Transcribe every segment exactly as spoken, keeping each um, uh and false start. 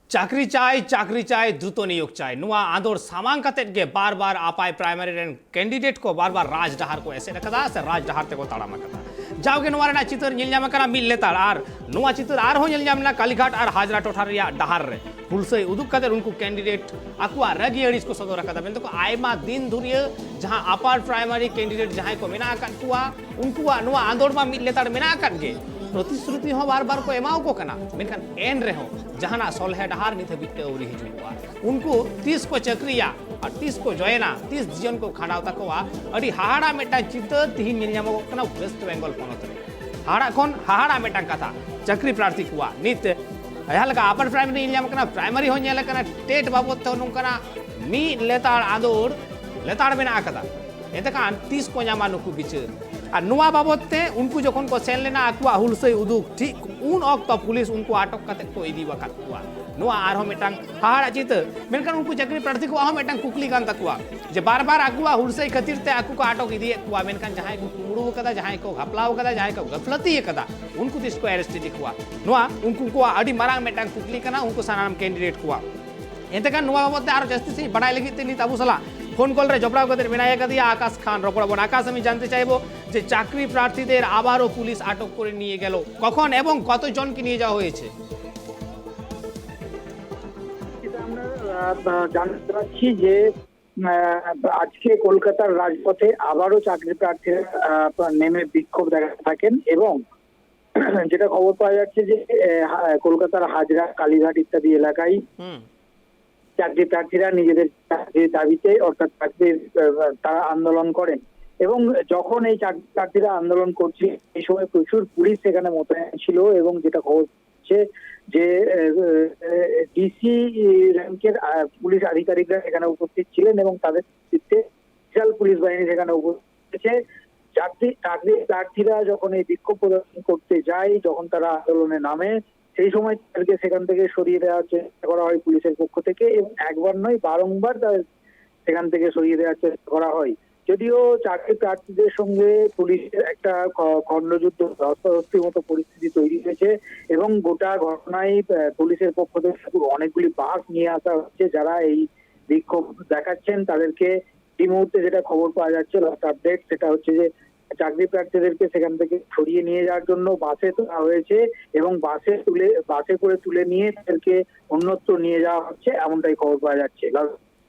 ᱪᱟᱹᱠᱨᱤ ᱪᱟᱭ, ᱪᱟᱹᱠᱨᱤ ᱪᱟᱭ, ᱫᱨᱩᱛᱚ ᱱᱤᱭᱳᱜᱽ ᱪᱟᱭ, ᱱᱚᱣᱟ ᱟᱸᱫᱳᱲ ᱥᱟᱢᱟᱝ ᱠᱟᱛᱮᱫ ᱜᱮ ᱵᱟᱨ ᱵᱟᱨ ᱟᱯᱟᱭ ᱯᱨᱟᱭᱢᱟᱨᱤ ᱨᱮᱱ ᱠᱮᱱᱰᱤᱰᱮᱴ ᱠᱚ ᱵᱟᱨ ᱵᱟᱨ ᱨᱟᱡᱽ ᱰᱟᱦᱟᱨ ᱠᱚ ᱮᱥᱮᱫ ᱟᱠᱟᱫᱟ ᱥᱮ ᱨᱟᱡᱽ ᱰᱟᱦᱟᱨ ᱛᱮᱠᱚ ᱛᱟᱲᱟᱢ ᱟᱠᱟᱫᱟ᱾ ᱡᱟᱣᱜᱮ ᱱᱚᱣᱟ ᱨᱮᱱᱟᱜ ᱪᱤᱛᱟᱹᱨ ᱧᱮᱞ ᱧᱟᱢ ᱟᱠᱟᱱᱟ ᱢᱤᱫ ᱞᱮᱛᱟᱲ, ᱟᱨ ᱱᱚᱣᱟ ᱪᱤᱛᱟᱹᱨ ᱟᱨᱦᱚᱸ ᱧᱮᱞ ᱧᱟᱢ ᱮᱱᱟ ᱠᱟᱞᱤᱜᱷᱟᱴ ᱟᱨ ᱦᱟᱡᱽᱨᱟ ᱴᱚᱴᱷᱟ ᱨᱮᱭᱟᱜ ᱰᱟᱦᱟᱨ ᱨᱮ᱾ ᱦᱩᱞᱥᱟᱹᱭ ᱩᱫᱩᱜ ᱠᱟᱛᱮ ᱩᱱᱠᱩ ᱠᱮᱱᱰᱤᱰᱮᱴ ᱟᱠᱚᱣᱟᱜ ᱨᱟᱹᱜᱤ ᱟᱹᱲᱤᱥ ᱠᱚ ᱥᱚᱫᱚᱨ ᱟᱠᱟᱫᱟ, ᱢᱮᱱ ᱫᱚᱠᱚ ᱟᱭᱢᱟ ᱫᱤᱱ ᱫᱷᱩᱨᱤᱭᱟᱹ ᱡᱟᱦᱟᱸ ᱟᱯᱟᱨ ᱯᱨᱟᱭᱢᱟᱨᱤ ᱠᱮᱱᱰᱤᱰᱮᱴ ᱡᱟᱦᱟᱸᱭ ᱠᱚ ᱢᱮᱱᱟᱜ ᱟᱠᱟᱫ ᱠᱚᱣᱟ, ᱩᱱᱠᱩᱣᱟᱜ ᱱᱚᱣᱟ ᱟᱸᱫᱳᱲ ᱢᱟ ᱢᱤᱫ ᱞᱮᱛᱟᱲ ᱢᱮᱱᱟᱜ ᱟᱠᱟᱫ ᱜᱮ, ᱯᱨᱚᱛᱤᱥᱨᱩᱛᱤ ᱦᱚᱸ ᱵᱟᱨ ᱵᱟᱨ ᱠᱚ ᱮᱢᱟᱣᱟᱠᱚ ᱠᱟᱱᱟ, ᱢᱮᱱᱠᱷᱟᱱ ᱮᱱ ᱨᱮᱦᱚᱸ ᱡᱟᱦᱟᱱᱟᱜ ᱥᱚᱞᱦᱮ ᱰᱟᱦᱟᱨ ᱱᱤᱛ ᱦᱟᱹᱵᱤᱡ ᱛᱮ ᱟᱹᱣᱨᱤ ᱦᱤᱡᱩᱜᱚᱜᱼᱟ᱾ ᱩᱱᱠᱩ ᱛᱤᱥ ᱠᱚ ᱪᱟᱹᱠᱨᱤᱭᱟ ᱟᱨ ᱛᱤᱥ ᱠᱚ ᱡᱚᱭᱮᱱᱟ, ᱛᱤᱥ ᱡᱤᱭᱚᱱ ᱠᱚ ᱠᱷᱟᱸᱰᱟᱣ ᱛᱟᱠᱚᱣᱟ, ᱟᱹᱰᱤ ᱦᱟᱦᱟᱲᱟ ᱢᱤᱫᱴᱟᱝ ᱪᱤᱛᱟᱹᱨ ᱛᱤᱦᱤᱧ ᱧᱮᱞ ᱧᱟᱢᱚᱜᱚᱜ ᱠᱟᱱᱟ ᱳᱭᱮᱥᱴ ᱵᱮᱝᱜᱚᱞ ᱯᱚᱱᱚᱛ ᱨᱮ᱾ ᱦᱟᱦᱟᱲᱟ ᱠᱷᱚᱱ ᱦᱟᱦᱟᱲᱟ ᱢᱤᱫᱴᱟᱝ ᱠᱟᱛᱷᱟ, ᱪᱟᱹᱠᱨᱤ ᱯᱨᱟᱨᱛᱷᱤ ᱠᱚᱣᱟᱜ ᱱᱤᱛ ᱡᱟᱦᱟᱸ ᱞᱮᱠᱟ ᱟᱯᱟᱨ ᱯᱨᱟᱭᱢᱟᱨᱤ ᱧᱮᱞ ᱧᱟᱢ ᱠᱟᱱᱟ, ᱯᱨᱟᱭᱢᱟᱨᱤ ᱦᱚᱸ ᱧᱮᱞ ᱟᱠᱟᱱᱟ, ᱴᱮᱴ ᱵᱟᱵᱚᱫ ᱛᱮ ᱱᱚᱝᱠᱟᱱᱟᱜ ᱢᱤᱫ ᱞᱮᱛᱟᱲ ᱟᱸᱫᱳᱲ ᱞᱮᱛᱟᱲ ᱢᱮᱱᱟᱜ ᱟᱠᱟᱫᱟ᱾ ᱮᱱᱛᱮ ᱠᱷᱟᱱ ᱛᱤᱥ ᱠᱚ ᱧᱟᱢᱟ ᱱᱩᱠᱩ ᱵᱤᱪᱟᱹᱨ? ᱟᱨ ᱱᱚᱣᱟ ᱵᱟᱵᱚᱫ ᱛᱮ ᱩᱱᱠᱩ ᱡᱚᱠᱷᱚᱱ ᱠᱚ ᱥᱮᱱ ᱞᱮᱱᱟ ᱟᱠᱚᱣᱟᱜ ᱦᱩᱞᱥᱟᱹᱭ ᱩᱫᱩᱜ, ᱴᱷᱤᱠ ᱩᱱ ᱚᱠᱛᱚ ᱯᱩᱞᱤᱥ ᱩᱱᱠᱩ ᱟᱴᱚᱠ ᱠᱟᱛᱮ ᱠᱚ ᱤᱫᱤ ᱟᱠᱟᱫ ᱠᱚᱣᱟ᱾ ᱱᱚᱣᱟ ᱟᱨᱦᱚᱸ ᱢᱤᱫᱴᱟᱝ ᱦᱟᱦᱟᱲᱟ ᱪᱤᱛᱟᱹᱨ᱾ ᱢᱮᱱᱠᱷᱟᱱ ᱩᱱᱠᱩ ᱪᱟᱹᱠᱨᱤ ᱯᱨᱟᱨᱛᱷᱤ ᱠᱚᱣᱟᱜ ᱦᱚᱸ ᱢᱤᱫᱴᱟᱝ ᱠᱩᱠᱞᱤ ᱠᱟᱱ ᱛᱟᱠᱚᱣᱟ ᱡᱮ ᱵᱟᱨ ᱵᱟᱨ ᱟᱠᱚᱣᱟᱜ ᱦᱩᱞᱥᱟᱹᱭ ᱠᱷᱟᱹᱛᱤᱨ ᱛᱮ ᱟᱠᱚ ᱠᱚ ᱟᱴᱚᱠ ᱤᱫᱤᱭᱮᱫ ᱠᱚᱣᱟ, ᱢᱮᱱᱠᱷᱟᱱ ᱡᱟᱦᱟᱸᱭ ᱠᱚ ᱠᱩᱢᱵᱽᱲᱩ ᱟᱠᱟᱫᱟ, ᱡᱟᱦᱟᱸᱭ ᱠᱚ ᱜᱷᱟᱯᱞᱟᱣ ᱟᱠᱟᱫᱟ, ᱡᱟᱦᱟᱸᱭ ᱠᱚ ᱜᱟᱹᱯᱞᱟᱹᱛᱤ ᱟᱠᱟᱫᱟ, ᱩᱱᱠᱩ ᱛᱤᱥ ᱠᱚ ᱟᱨᱮᱥᱴ ᱤᱫᱤ ᱠᱚᱣᱟ? ᱱᱚᱣᱟ ᱩᱱᱠᱩ ᱠᱚᱣᱟᱜ ᱟᱹᱰᱤ ᱢᱟᱨᱟᱝ ᱢᱤᱫᱴᱟᱝ ᱠᱩᱠᱞᱤ ᱠᱟᱱᱟ ᱩᱱᱠᱩ ᱥᱟᱱᱟᱢ ᱠᱮᱱᱰᱤᱰᱮᱴ ᱠᱚᱣᱟᱜ᱾ ᱮᱱᱛᱮ ᱠᱷᱟᱱ ᱱᱚᱣᱟ ᱵᱟᱵᱚᱫ ᱛᱮ ᱟᱨᱚ ᱡᱟᱹᱥᱛᱤ ᱥᱟᱺᱦᱤᱡ ᱵᱟᱰᱟᱭ ᱞᱟᱹᱜᱤᱫ ᱛᱮ ᱱᱤᱛ ᱟᱵᱚ ᱥᱟᱞᱟᱜ ᱯᱷᱳᱱ ᱠᱚᱞ ᱨᱮ ᱡᱚᱯᱲᱟᱣ ᱠᱟᱛᱮ ᱢᱮᱱᱟᱭ ᱟᱠᱟᱫᱮᱭᱟ ᱟᱠᱟᱥ ᱠᱷᱟᱱ᱾ ᱨᱚᱯᱚᱲ ᱟᱵᱚᱱ ᱟᱠᱟᱥ, ᱟᱢᱤ ᱡᱟᱱᱛᱮ ᱪᱟᱭᱵᱚ ᱡᱮ ᱪᱟᱠᱨᱤ ᱯᱨᱟᱨᱛᱷᱤᱫᱮᱨ ᱟᱵᱟᱨᱚ ᱯᱩᱞᱤᱥ ᱟᱴᱚᱠ ᱠᱚᱨᱮ ᱱᱤᱭᱮ ᱜᱮᱞ, কখন এবং কতজনকে নিয়ে যাওয়া হয়েছে? যেটা আমরা, আহ, জানতে পারছি যে, আহ, আজকে কলকাতার রাজপথে আবারও চাকরি প্রার্থীরা, আহ, নেমে বিক্ষোভ দেখাতে থাকেন এবং যেটা খবর পাওয়া যাচ্ছে যে, আহ, হা-, কলকাতার হাজরা, কালীঘাট ইত্যাদি এলাকায় হুম। চাকরি প্রার্থীরা নিজেদের চাকরির দাবিতে, অর্থাৎ চাকরির, আহ, তারা আন্দোলন করেন। এবং যখন এই চাকরি প্রার্থীরা আন্দোলন করছিলেন, সেই সময় প্রচুর পুলিশ সেখানে মোতায়েন ছিল এবং যেটা খবর হচ্ছে যে, আহ, আহ, ডিসি র‍্যাঙ্কের, আহ, পুলিশ আধিকারিকরা সেখানে উপস্থিত ছিলেন এবং তাদের নেতৃত্বে বিশাল পুলিশ বাহিনী সেখানে উপস্থিত হয়েছে। চাকরি, চাকরি প্রার্থীরা যখন এই বিক্ষোভ প্রদর্শন করতে যায়, যখন তারা আন্দোলনে নামে, সেই সময় তাদেরকে সেখান থেকে সরিয়ে দেওয়ার চেষ্টা করা হয় পুলিশের পক্ষ থেকে এবং একবার নয়, বারংবার তাদের সেখান থেকে সরিয়ে দেওয়ার চেষ্টা করা হয়। যদিও চাকরি প্রার্থীদের সঙ্গে পুলিশের একটা খ- খণ্ডযুদ্ধ, ধস্তাধস্তির মতো পরিস্থিতি তৈরি হয়েছে এবং গোটা ঘটনায় আহ, পুলিশের পক্ষ থেকে শুধু অনেকগুলি বাস নিয়ে আসা হচ্ছে। যারা এই বিক্ষোভ দেখাচ্ছেন তাদেরকে এই মুহূর্তে যেটা খবর পাওয়া যাচ্ছে, লাস্ট আপডেট, সেটা হচ্ছে যে চাকরি প্রার্থীদেরকে সেখান থেকে সরিয়ে নিয়ে যাওয়ার জন্য বাসে তোলা হয়েছে এবং বাসে তুলে বাসে করে তুলে নিয়ে তাদেরকে অন্যত্র নিয়ে যাওয়া হচ্ছে, এমনটাই খবর পাওয়া যাচ্ছে।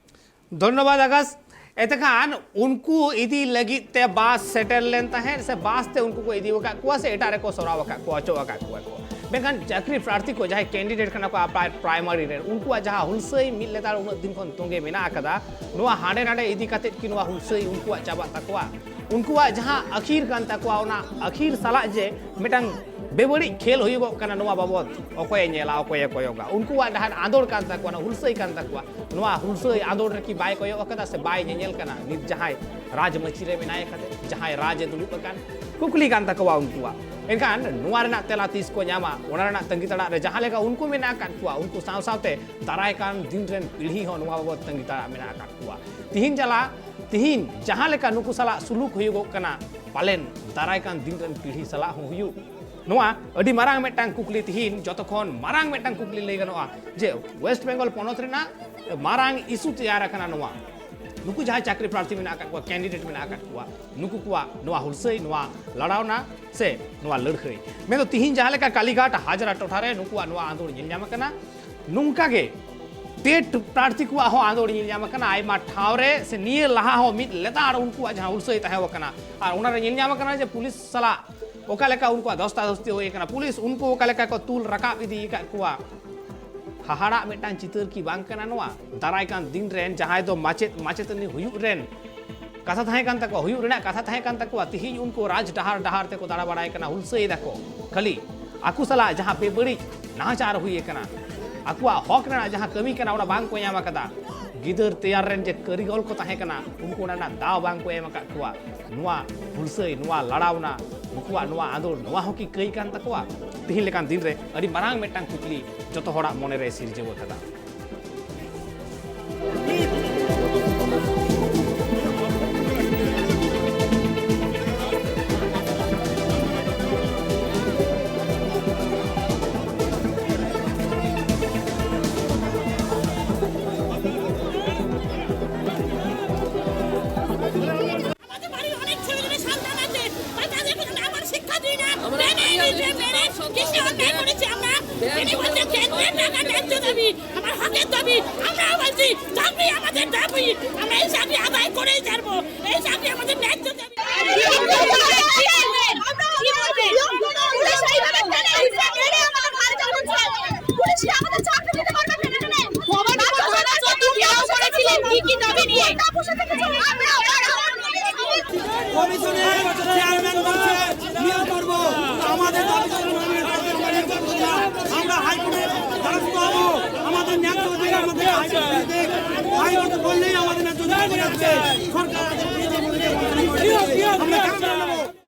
ধন্যবাদ আকাশ। ᱮᱛᱮᱠᱷᱟᱱ ᱩᱱᱠᱩ ᱤᱫᱤ ᱞᱟᱹᱜᱤᱫ ᱛᱮ ᱵᱟᱥ ᱥᱮᱴᱮᱨ ᱞᱮᱱ ᱛᱟᱦᱮᱸᱫ, ᱥᱮ ᱵᱟᱥ ᱛᱮ ᱩᱱᱠᱩ ᱠᱚ ᱤᱫᱤ ᱟᱠᱟᱫ ᱠᱚᱣᱟ, ᱥᱮ ᱮᱴᱟᱜ ᱨᱮᱠᱚ ᱥᱚᱨᱟᱣ ᱟᱠᱟᱫ ᱠᱚᱣᱟ, ᱚᱪᱚᱜ ᱟᱠᱟᱫ ᱠᱚᱣᱟ ᱠᱚ᱾ ᱢᱮᱱᱠᱷᱟᱱ ᱪᱟᱹᱠᱨᱤ ᱯᱨᱟᱨᱛᱷᱤ ᱠᱚ ᱡᱟᱦᱟᱸᱭ ᱠᱮᱱᱰᱤᱰᱮᱴ ᱠᱟᱱᱟ ᱠᱚ ᱟᱯᱟᱨ ᱯᱨᱟᱭᱢᱟᱨᱤ ᱨᱮᱱ, ᱩᱱᱠᱩᱣᱟᱜ ᱡᱟᱦᱟᱸ ᱦᱩᱞᱥᱟᱹᱭ ᱢᱤᱫ ᱞᱮᱛᱟᱲ ᱩᱱᱟᱹᱜ ᱫᱤᱱ ᱠᱷᱚᱱ ᱛᱚᱸᱜᱮ ᱢᱮᱱᱟᱜ ᱟᱠᱟᱫᱟ, ᱱᱚᱣᱟ ᱦᱟᱸᱰᱮ ᱱᱟᱰᱮ ᱤᱫᱤ ᱠᱟᱛᱮᱫ ᱠᱤ ᱱᱚᱣᱟ ᱦᱩᱞᱥᱟᱹᱭ ᱩᱱᱠᱩᱣᱟᱜ ᱪᱟᱵᱟᱜ ᱛᱟᱠᱚᱣᱟ? ᱩᱱᱠᱩᱣᱟᱜ ᱡᱟᱦᱟᱸ ᱟᱹᱠᱷᱤᱨ ᱠᱟᱱ ᱛᱟᱠᱚᱣᱟ, ᱚᱱᱟ ᱟᱹᱠᱷᱤᱨ ᱥᱟᱞᱟᱜ ᱡᱮ ᱢᱤᱫᱴᱟᱝ ᱵᱮᱵᱟᱹᱲᱤᱡ ᱠᱷᱮᱞ ᱦᱩᱭᱩᱜᱚᱜ ᱠᱟᱱᱟ, ᱱᱚᱣᱟ ᱵᱟᱵᱚᱫ ᱚᱠᱚᱭᱮ ᱧᱮᱞᱟ, ᱚᱠᱚᱭᱮ ᱠᱚᱭᱚᱜᱟ? ᱩᱱᱠᱩᱣᱟᱜ ᱰᱟᱦᱟᱨ ᱟᱸᱫᱳᱲ ᱠᱟᱱ ᱛᱟᱠᱚᱣᱟ, ᱚᱱᱟ ᱦᱩᱞᱥᱟᱹᱭ ᱠᱟᱱ ᱛᱟᱠᱚᱣᱟ᱾ ᱱᱚᱣᱟ ᱦᱩᱞᱥᱟᱹᱭ ᱟᱸᱫᱳᱲ ᱨᱮᱠᱤ ᱵᱟᱭ ᱠᱚᱭᱚᱜ ᱟᱠᱟᱫᱟ ᱥᱮ ᱵᱟᱭ ᱧᱮᱧᱮᱞ ᱠᱟᱱᱟ ᱱᱤᱛ ᱡᱟᱦᱟᱸᱭ ᱨᱟᱡᱽ ᱢᱟᱹᱪᱤ ᱨᱮ ᱢᱮᱱᱟᱭ ᱟᱠᱟᱫᱮ, ᱡᱟᱦᱟᱸᱭ ᱨᱟᱡᱽ ᱮ ᱫᱩᱲᱩᱵ ᱟᱠᱟᱱ? ᱠᱩᱠᱞᱤ ᱠᱟᱱ ᱛᱟᱠᱚᱣᱟ ᱩᱱᱠᱩᱣᱟᱜ᱾ ᱮᱱᱠᱷᱟᱱ ᱱᱚᱣᱟ ᱨᱮᱱᱟᱜ ᱛᱮᱞᱟ ᱛᱤᱥ ᱠᱚ ᱧᱟᱢᱟ, ᱚᱱᱟ ᱨᱮᱱᱟᱜ ᱛᱟᱺᱜᱤ ᱛᱟᱲᱟᱜ ᱨᱮ ᱡᱟᱦᱟᱸ ᱞᱮᱠᱟ ᱩᱱᱠᱩ ᱢᱮᱱᱟᱜ ᱟᱠᱟᱫ ᱠᱚᱣᱟ, ᱩᱱᱠᱩ ᱥᱟᱶ ᱥᱟᱶᱛᱮ ᱫᱟᱨᱟᱭ ᱠᱟᱱ ᱫᱤᱱ ᱨᱮᱱ ᱯᱤᱲᱦᱤ ᱦᱚᱸ ᱱᱚᱣᱟ ᱵᱟᱵᱚᱫ ᱛᱟᱺᱜᱤ ᱛᱟᱲᱟᱜ ᱢᱮᱱᱟᱜ ᱟᱠᱟᱫ ᱠᱚᱣᱟ᱾ ᱛᱤᱦᱤᱧ ᱪᱟᱞᱟᱜ ᱛᱤᱦᱤᱧ ᱡᱟᱦᱟᱸ ᱞᱮᱠᱟ ᱱᱩᱠᱩ ᱥᱟᱞᱟᱜ ᱥᱩᱞᱩᱠ ᱦᱩᱭᱩᱜᱚᱜ ᱠᱟᱱᱟ, ᱯᱟᱞᱮᱱ ᱫᱟᱨᱟᱭ ᱠᱟᱱ ᱫᱤᱱ ᱨᱮᱱ ᱯᱤᱲᱦᱤ ᱥᱟᱞᱟᱜ ᱦᱚᱸ ᱦᱩᱭᱩᱜ᱾ ᱱᱚᱣᱟ ᱟᱹᱰᱤ ᱢᱟᱨᱟᱝ ᱢᱤᱫᱴᱟᱝ ᱠᱩᱠᱞᱤ, ᱛᱤᱦᱤᱧ ᱡᱚᱛᱚ ᱠᱷᱚᱱ ᱢᱟᱨᱟᱝ ᱢᱤᱫᱴᱟᱝ ᱠᱩᱠᱞᱤ ᱞᱟᱹᱭ ᱜᱟᱱᱚᱜᱼᱟ ᱡᱮ ᱳᱭᱮᱥᱴ ᱵᱮᱝᱜᱚᱞ ᱯᱚᱱᱚᱛ ᱨᱮᱱᱟᱜ ᱢᱟᱨᱟᱝ ᱤᱥᱩ ᱛᱮᱭᱟᱨ ᱟᱠᱟᱱᱟ ᱱᱚᱣᱟ᱾ ᱱᱩᱠᱩ ᱡᱟᱦᱟᱸᱭ ᱪᱟᱹᱠᱨᱤ ᱯᱨᱟᱨᱛᱷᱤ ᱢᱮᱱᱟᱜ ᱟᱠᱟᱫ ᱠᱚᱣᱟ, ᱠᱮᱱᱰᱤᱰᱮᱴ ᱢᱮᱱᱟᱜ ᱟᱠᱟᱫ ᱠᱚᱣᱟ, ᱱᱩᱠᱩ ᱠᱚᱣᱟᱜ ᱱᱚᱣᱟ ᱦᱩᱞᱥᱟᱹᱭ, ᱱᱚᱣᱟ ᱞᱟᱲᱟᱣᱱᱟ ᱥᱮ ᱱᱚᱣᱟ ᱞᱟᱹᱲᱦᱟᱹᱭ, ᱢᱮᱱᱫᱚ ᱛᱤᱦᱤᱧ ᱡᱟᱦᱟᱸ ᱞᱮᱠᱟ ᱠᱟᱞᱤᱜᱷᱟᱴ ᱦᱟᱡᱽᱨᱟ ᱴᱚᱴᱷᱟ ᱨᱮ ᱱᱩᱠᱩᱣᱟᱜ ᱱᱚᱣᱟ ᱟᱸᱫᱳᱲ ᱧᱮᱞ ᱧᱟᱢ ᱟᱠᱟᱱᱟ, ᱱᱚᱝᱠᱟ ᱜᱮ ᱴᱮᱴ ᱯᱨᱟᱨᱛᱷᱤ ᱠᱚᱣᱟᱜ ᱦᱚᱸ ᱟᱸᱫᱳᱲ ᱧᱮᱞ ᱧᱟᱢ ᱟᱠᱟᱱᱟ ᱟᱭᱢᱟ ᱴᱷᱟᱶ ᱨᱮ, ᱥᱮ ᱱᱤᱭᱟᱹ ᱞᱟᱦᱟ ᱦᱚᱸ ᱢᱤᱫ ᱞᱮᱛᱟᱲ ᱩᱱᱠᱩᱣᱟᱜ ᱡᱟᱦᱟᱸ ᱦᱩᱞᱥᱟᱹᱭ ᱛᱟᱦᱮᱸ ᱟᱠᱟᱱᱟ, ᱟᱨ ᱚᱱᱟᱨᱮ ᱧᱮᱞ ᱧᱟᱢ ᱟᱠᱟᱱᱟ ᱡᱮ ᱯᱩᱞᱤᱥ ᱥᱟᱞᱟᱜ ᱚᱠᱟ ᱞᱮᱠᱟ ᱩᱱᱠᱩᱣᱟᱜ ᱫᱷᱚᱥᱛᱟ ᱫᱷᱚᱥᱛᱤ ᱦᱩᱭ ᱟᱠᱟᱱᱟ, ᱯᱩᱞᱤᱥ ᱩᱱᱠᱩ ᱚᱠᱟ ᱞᱮᱠᱟ ᱠᱚ ᱛᱩᱞ ᱨᱟᱠᱟᱵ ᱤᱫᱤ ᱟᱠᱟᱫ ᱠᱚᱣᱟ᱾ ᱦᱟᱦᱟᱲᱟᱜ ᱢᱤᱫᱴᱟᱝ ᱪᱤᱛᱟᱹᱨ ᱠᱤ ᱵᱟᱝ ᱠᱟᱱᱟ ᱱᱚᱣᱟ? ᱫᱟᱨᱟᱭ ᱠᱟᱱ ᱫᱤᱱ ᱨᱮᱱ ᱡᱟᱦᱟᱸᱭ ᱫᱚ ᱢᱟᱪᱮᱫ ᱢᱟᱪᱮᱛᱟᱹᱱᱤ ᱦᱩᱭᱩᱜ ᱨᱮᱱ ᱠᱟᱛᱷᱟ ᱛᱟᱦᱮᱸ ᱠᱟᱱ ᱛᱟᱠᱚᱣᱟ, ᱦᱩᱭᱩᱜ ᱨᱮᱱᱟᱜ ᱠᱟᱛᱷᱟ ᱛᱟᱦᱮᱸ ᱠᱟᱱ ᱛᱟᱠᱚᱣᱟ, ᱛᱤᱦᱤᱧ ᱩᱱᱠᱩ ᱨᱟᱡᱽ ᱰᱟᱦᱟᱨ ᱰᱟᱦᱟᱨ ᱛᱮᱠᱚ ᱫᱟᱬᱟ ᱵᱟᱲᱟᱭ ᱠᱟᱱᱟ, ᱦᱩᱞᱥᱟᱹᱭ ᱫᱟᱠᱚ᱾ ᱠᱷᱟᱹᱞᱤ ᱟᱠᱚ ᱥᱟᱞᱟᱜ ᱡᱟᱦᱟᱸ ᱵᱮᱵᱟᱹᱲᱤᱡ ᱱᱟᱦᱟᱪᱟᱨ ᱦᱩᱭ ᱟᱠᱟᱱᱟ, ᱟᱠᱚᱣᱟᱜ ᱦᱚᱠ ᱨᱮᱱᱟᱜ ᱡᱟᱦᱟᱸ ᱠᱟᱹᱢᱤ ᱠᱟᱱᱟ, ᱚᱱᱟ ᱵᱟᱝ ᱠᱚ ᱧᱟᱢ ᱟᱠᱟᱫᱟ᱾ ᱜᱤᱫᱟᱹᱨ ᱛᱮᱭᱟᱨ ᱨᱮᱱ ᱡᱮ ᱠᱟᱹᱨᱤᱜᱚᱞ ᱠᱚ ᱛᱟᱦᱮᱸ ᱠᱟᱱᱟ, ᱩᱱᱠᱩ ᱚᱱᱟ ᱨᱮᱱᱟᱜ ᱫᱟᱣ ᱵᱟᱝ ᱠᱚ ᱮᱢ ᱟᱠᱟᱫ ᱠᱚᱣᱟ᱾ ᱱᱚᱣᱟ ᱦᱩᱞᱥᱟᱹᱭ, ᱱᱚᱣᱟ ᱞᱟᱲᱟᱣᱱᱟ, ᱱᱩᱠᱩᱣᱟᱜ ᱱᱚᱣᱟ ᱟᱸᱫᱳᱲ, ᱱᱚᱣᱟ ᱦᱚᱸ ᱠᱤ ᱠᱟᱹᱭ ᱠᱟᱱ ᱛᱟᱠᱚᱣᱟ? ᱛᱤᱦᱤᱧ ᱞᱮᱠᱟᱱ ᱫᱤᱱ ᱨᱮ ᱟᱹᱰᱤ ᱢᱟᱨᱟᱝ ᱢᱤᱫᱴᱟᱝ ᱠᱩᱠᱞᱤ ᱡᱚᱛᱚ ᱦᱚᱲᱟᱜ ᱢᱚᱱᱮ ᱨᱮ ᱥᱤᱨᱡᱟᱹᱣ ᱟᱠᱟᱫᱟ᱾ দাবি, আমরা বলছি, চাকরি আমাদের দাবি, আমরা এই চাকরি আদায় করেই ছাড়বো। এই চাকরি আমাদের ন্যায্য দাবি। পুলিশ আমাদের চাকরি দিতে পারবে না। কমিশনের চেয়ারম্যান বলছে, "নিয়োগ করবো।" আমাদের দাবি, আমরা হাইকোর্টের দ্বারস্থ হবো। আমাদের ন্যায্য অধিকার আমাদের হাইকোর্টে দিক। হাইকোর্টে বললেই আমাদের ন্যায্য অধিকার ফিরে আসবে। সরকার আমাদের বিরুদ্ধে আমাদের আমরা কেন জানাবো?